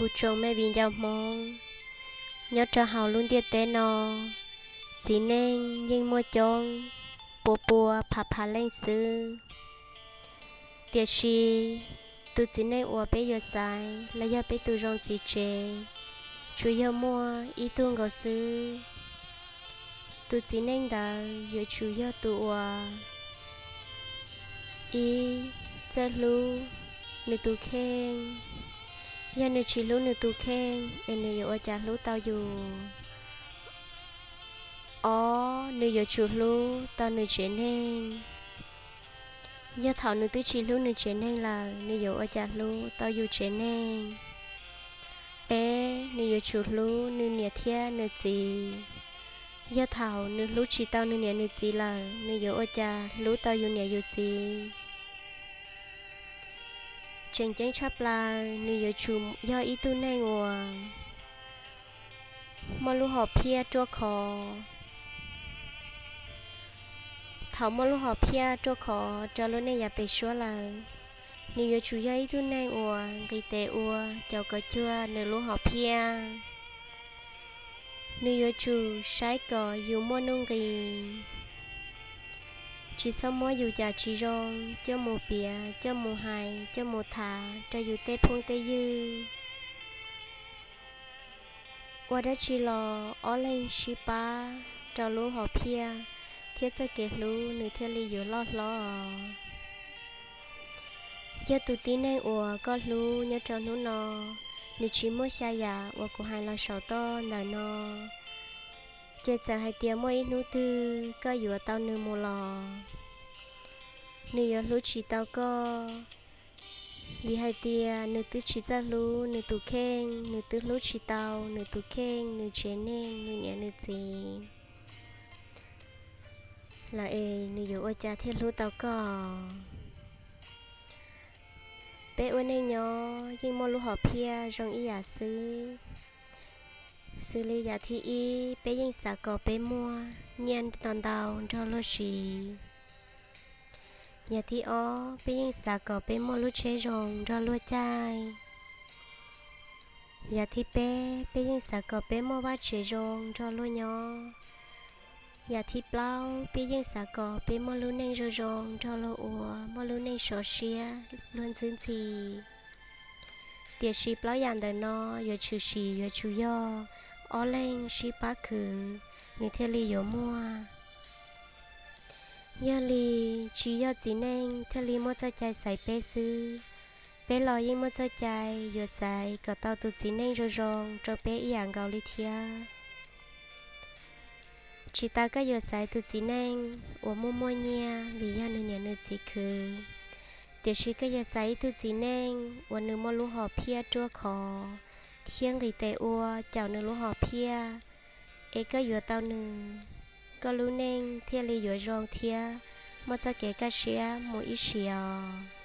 Kuv tsoom me viv ncaus Hmoob, nyob rau hauv lub ntiaj teb no, txiv neej yeej muaj coob, pua pua phav phav leej xwb. Tiam sis tus txiv neej uas peb yuav xaiv los yog peb tus zoo txiv tsev, tsuas yog muaj ib tug nkaus xwb. Tus txiv neej ntawd yuav tsum yog tus uas, ib, txawj hlub nws tus kheej. Yog nws tsis hlub nws tus kheej es nws yuav ua cas hlub tau yus? Ob, nws yuav tsum hlub tau nws tsev neeg. Yog thaum nws twb tsis hlub nws tsev neeg lawm, nws yuav ua cas hlub tau yus tsev neeg? Peb, nws yuav tsum hlub nws niam thiab nws txiv. Yog thaum nws hlub tsis tau nws niam nws txiv lawm, nws yuav ua cas hlub tau yus niam yus txiv? Tseem ceeb tshaj plaws, nws yuav tsum yog ib tug neeg uas muaj lub hom phiaj ruaj khov. Thaum muaj lub hom phiaj ruaj khov rau lub neej yav pem suab lawm, nws yuav tsum yog ib tug neeg uas nqis tes ua caum kom cuag nws lub hom phiaj. Nws yuav tsum saib kom yus muaj nuj nqis, tsis txhob muab yus cov tsis zoo coj mus piav, coj mus hais, coj mus tham rau yus tej phooj tej ywg. Ua dab tsi los ob leeg sib pab rau lub hom phiaj thiab txoj kev hlub nws thiaj li yuav loj hlob. Yog tus tib neeg uas koj hlub nyob rau hnub no, nws tsis muaj xya yam uas kuv hais los saum toj ntawm no, ces txawm hais tias muaj ib hnub twg koj yuav tau nws mus los, nws yuav hlub tsis tau koj, vim hais tias nws twb tsis txawj hlub nws tus kheej, nws twb hlub tsis tau nws tus kheej, nws tsev neeg, nws niam nws txiv lawm es nws yuav ua cas thiaj hlub tau koj? Peb ua neej nyob yeej muaj lub hom phiaj zoo ib yam xwb. Xws li yam thib ib, peb yeej xav kom peb muaj nyiaj ntau ntau nrog luag siv. Yam thib ob, peb yeej xav kom peb muaj lub tsheb zoo nrog luag caij. Yam thib peb, peb yeej xav kom peb muaj vaj tsev zoo nrog luag nyob. Yam thib plaub, peb yeej xav kom peb muaj lub neej zoo zoo nrog luag ua, muaj lub neej sov siab luag ntxhwb ntxhi. Tiam sis plaub yam ntawm no yuav tshwm sim yuav tsum yog ob leeg sib pab khwv, nws thiaj li yuav muaj. Yog li, tsis yog txiv neej thiaj li muaj txoj cai xaiv peb xwb, peb los yeej muaj txoj cai yuav xaiv kom tau tus txiv neej zoo zoo rau peb ib yam nkaus li thiab. Tsis tas koj yuav xaiv tus txiv neej uas muaj muaj nyiaj vim yog nws niam nws txiv khwv, tiam sis koj yuav xaiv ib tug txiv neej uas nws muaj lub hom phiaj ruaj khov thiab nqis tes ua caum nws lub hom phiaj, es koj yuav tau nws, koj lub neej thiaj li yuav zoo thiab muaj txoj kev kaj siab mus ib sim os.